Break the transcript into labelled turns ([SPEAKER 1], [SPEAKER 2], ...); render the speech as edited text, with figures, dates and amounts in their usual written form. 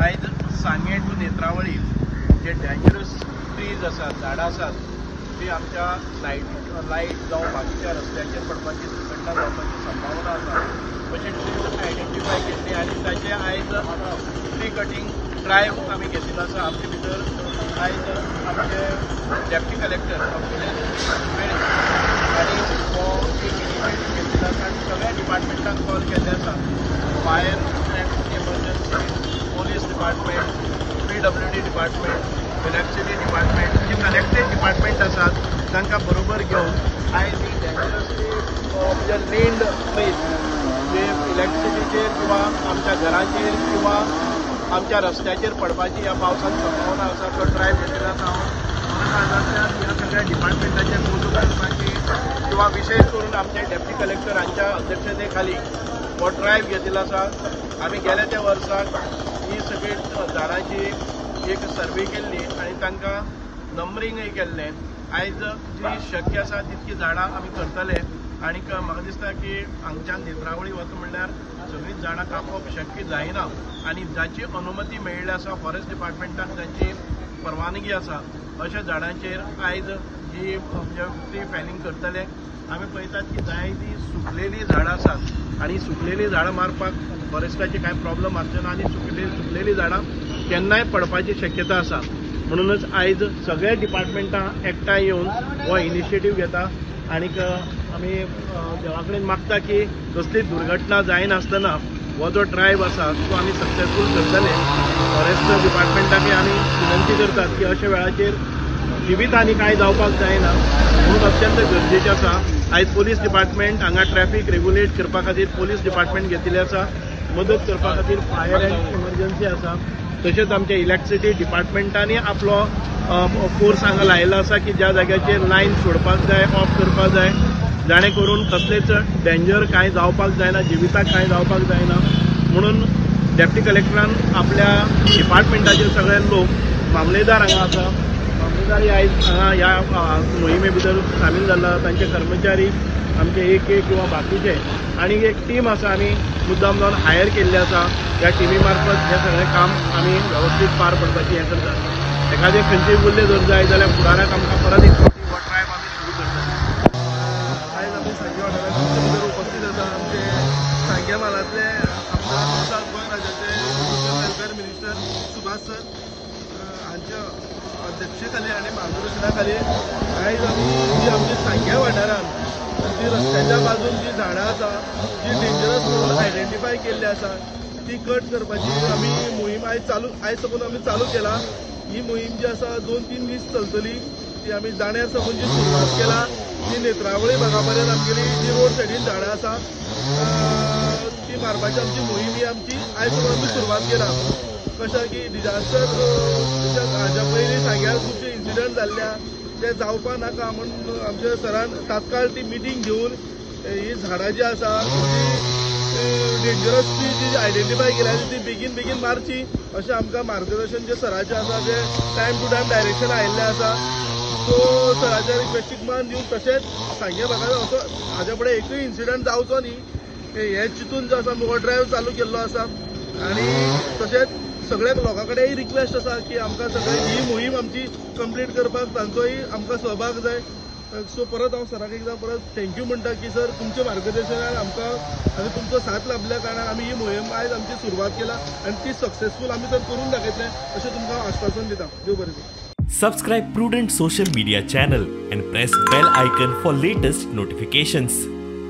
[SPEAKER 1] आयज सांगें टू नेत्रावळी जे dangerous trees आसात, झाडां आसात, ती आमच्या लायट जावं बाकीच्या रस्त्याचेर पडपाची दुर्घटना जावपाची संभावना आसा. अशे ट्रीज आयडेंटिफाय केल्ली आनी ताचे आयज ट्री कटींग ड्रायव्ह आमी घेतिल्लो आसा. आमचे भितर आयज आमचे डेप्टी कलेक्टर वेळीप आनी हो एक इनिशिएटीव घेतिल्लो आसा आनी सगळ्या डिपार्टमेंटांक कॉल केल्ले आसा. Fire and emergency, police department, PWD department, electricity department, J connected department आसात तांकां बरोबर घेवन आयज ही डेंजरसली म्हणजे लेंड ट्रीज जे इलेक्ट्रिसिटीचेर किंवा आमच्या घराचेर किंवा आमच्या रस्त्याचेर पडपाची ह्या पावसांत संभावना आसा, तो ड्रायव्ह घेतिल्लो आसा. हांव कारणांतल्यान ह्या सगळ्या डिपार्टमेंटाचेर कौतूक करपाची किंवा विशेश करून आमचे डेप्टी कलेक्टर हांच्या अध्यक्षते खाली हो ड्रायव्ह घेतिल्लो आसा. आमी गेल्या त्या वर्साक ही सगळी झाडांची एक सर्वे केल्ली आनी तांकां नंबरींगय केल्लें. आयज जी शक्य आसा तितकी झाडां आमी करतले आनी म्हाका दिसता की हांगच्यान नेत्रावळी वता म्हणल्यार सगळींच झाडां कापप शक्य जायना आनी जाची अनुमती मेळिल्ली आसा फॉरेस्ट डिपार्टमेंटान तांची परवानगी आसा अशा झाडांचेर आयज जी म्हणजे ट्री फेलिंग करतले. आमी पळयतात की जायतीं सुकलेलीं झाडां आसात आनी सुकलेलीं झाडां मारपाक फॉरेस्टाचे कांय प्रॉब्लम आसचे ना आनी सुकलेलीं झाडां केन्नाय पडपाची शक्यता आसा. म्हणूनच आयज सगळे डिपार्टमेंटां एकठांय येवन हो इनिशिएटीव घेता आनीक आमी देवा कडेन मागता की कसली दुर्घटना जायनासतना हो जो ड्रायव्ह आसा तो आमी सक्सेसफूल करतले. फॉरेस्ट डिपार्टमेंटाकय आमी विनंती करतात की अशा वेळाचेर जिवीत आनी कांय जावपाक जायना म्हणून अत्यंत गरजेचें आसा. आयज पोलीस डिपार्टमेंट हांगा ट्रॅफिक रेगुलेट करपा खातीर पोलीस डिपार्टमेंट घेतिल्लें आसा, मदत करपा खातीर फायर एंड इमर्जन्सी आसा, तशेंच आमच्या इलेक्ट्रिसिटी डिपार्टमेंटांनी आपलो फोर्स हांगा लायिल्लो आसा की ज्या जाग्याचेर लायन सोडपाक जाय, ऑफ करपाक जाय, जाणे करून कसलेच डेंजर कांय जावपाक जायना, जिविताक कांय जावपाक जायना. म्हणून डेप्टी कलेक्टरान आपल्या डिपार्टमेंटाचे सगळे लोक, मामलेदार हांगा आसा, मामलेदारी आयज हांगा ह्या मोहिमे भितर सामील जाला, तांचे कर्मचारी आमचे एक एक किंवा बाकीचे आनी एक टीम आसा आमी मुद्दाम जावन हायर केल्ली आसा. ह्या टिमी मार्फत हें सगळें काम आमी वेवस्थीत पार पडपाची हें करतात. एखादें खंयचेय उरलें जर जाय जाल्यार फुडाराक आमकां परत एक फावटी हो ड्रायव्ह आमी सुरू करतले.
[SPEAKER 2] आयज आमी सांगें वाठारांत तुमचे भितर उपस्थित आसा आमचे सांगें म्हालांतले आमदार तसांच गोंय राज्याचे social welfare minister Subhash sir हांच्या अध्यक्षतेखाली आनी मार्गदर्शना खाली आयज आमी जी आमच्या सांग्या वाठारांत जी रस्त्याच्या बाजून जी झाडां आसा जी डेंजरस म्हणून आयडेंटिफाय केल्ली आसा ती कट करपाची आमी मोहीम आयज साकून आमी चालू केला. ही मोहीम जी आसा 2-3 दीस चलतली. ती आमी जाण्यार साकून जी सुरवात केला ती नेत्रावळी भागा पर्यंत आमगेली जी रोड सायडीन झाडां आसा ती मारपाची आमची मोहीम ही आमची आयज साकून आमी सुरवात केला. कशें की डिजास्टर हाज्या पयलीं सांग्यार खुबशे इन्सिडंट जाल्ले आहा ते जावपा नाका म्हूण आमच्या सरान तात्काळ ती मिटींग घेवन ही झाडां जी आसा ती डेंजरस ती जी आयडेंटिफाय केल्या ती बेगीन बेगीन मारची अशें आमकां मार्गदर्शन जे सराचें आसा ते टायम टू टायम डायरेक्शन आयिल्लें आसा. सो सराच्या रिक्वेस्टीक मान दिवन तशेंच सांगें भागांत असो हाज्या फुडें एकूय इन्सिडंट जावचो न्ही हें चिंतून जो आसा हो ड्रायव्ह चालू केल्लो आसा. आनी तशेंच सगळ्या लोकां कडेन रिक्वेस्ट आसा की आमकां सगळे ही मोहीम आमची कंप्लीट करपाक तांचोय आमकां सहभाग जाय. सो परत हांव सराक एकदां परत thank you म्हणटा की सर तुमच्या मार्गदर्शनान आमकां आनी तुमचो साथ लाभल्या कारणान आमी ही मोहीम आयज आमची सुरवात केला आनी ती सक्सेसफूल आमी तर करून दाखयतले अशें तुमकां आश्वासन दिता. देव बरें करूं.
[SPEAKER 3] Subscribe Prudent Social Media channel and press bell icon for latest notifications.